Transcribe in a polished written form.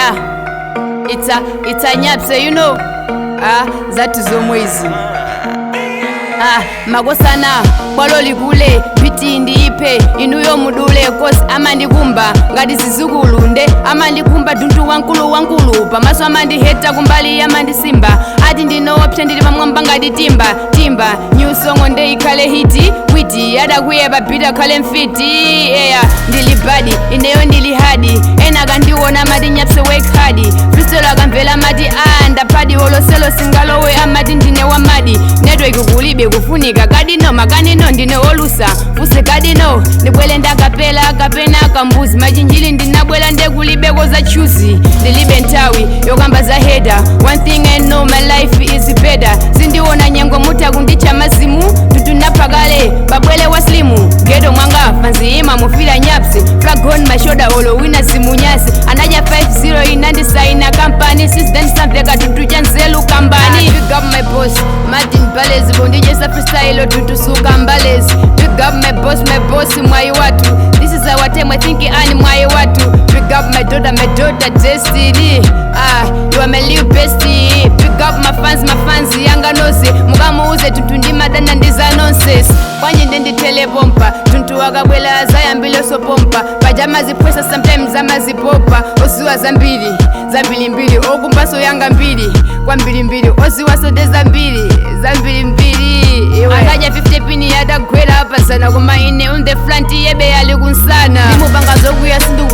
Yeah, it's a nyapse. Ah, zathu zomwe izi. Ah, makosana bwalo likule piti ndiiphe inuyo mudule, 'cause amandikumba ngati zizukulu, nde amandikumba duntu wankulu wankulu pamaso, amandiheta kumbali, amandisimba, ati ndinowopsa, ndili pamwamba ngati timba timba. New song nde ikhale hit, witi adakwiye pabita khale mfiti. Eya, ndili bad, ineyo ndili hard. Ena akandiona amati, "Nyapse, work hard." Freestyle akamvela amati, "Ah, ndaphadi." Holoselo singalowe, amati ndine wamadi. Network kulibe, kufunika kadino makanino, ndine wolusa fuse kadino. Ndibwele ndakapela kapena kambuzi machinjili, ndinabwela ndekulibeko za chuzi. Ndilibe nthawi yokamba za hater. One thing I know, my life is better. Sindiona nyengo, mutha kundicha mazimu. Tutunapakale pabwele wa slimu ghetto mwanga fanziyima mufila nyapsi. Flag on my shoulder, olo wina zimunyasi. Anaja 50 inandisaina kampani. Since then samveka tutu cha nzelu kambani. Big up my boss Martin Balezi, bondijesa freestyle tutusuka mbalezi. Big up my boss, my boss mwayi watu. This is our time, I think ani mwayi watu. Big up my daughter, my daughter Destiny. Ah, you are my little bestie. Big up my fans, my fans yanga nonse. Mukamuuze tuntu ndi madana ndiza nonsense. Kwanje ndendithele pompa tuntu wakabwela azayambile sopompa pajama ziphwesa, sometimes amazipopa. Oziwa zambiri zambilimbili, okumbaso yanga mbiri kwambilimbili, oziwa sonde zambiri zambilimbili. Akaja 50 pini yadagwera apazana, koma ine on the front yebe yali kunsana. Ndimupanga zokuya sindu.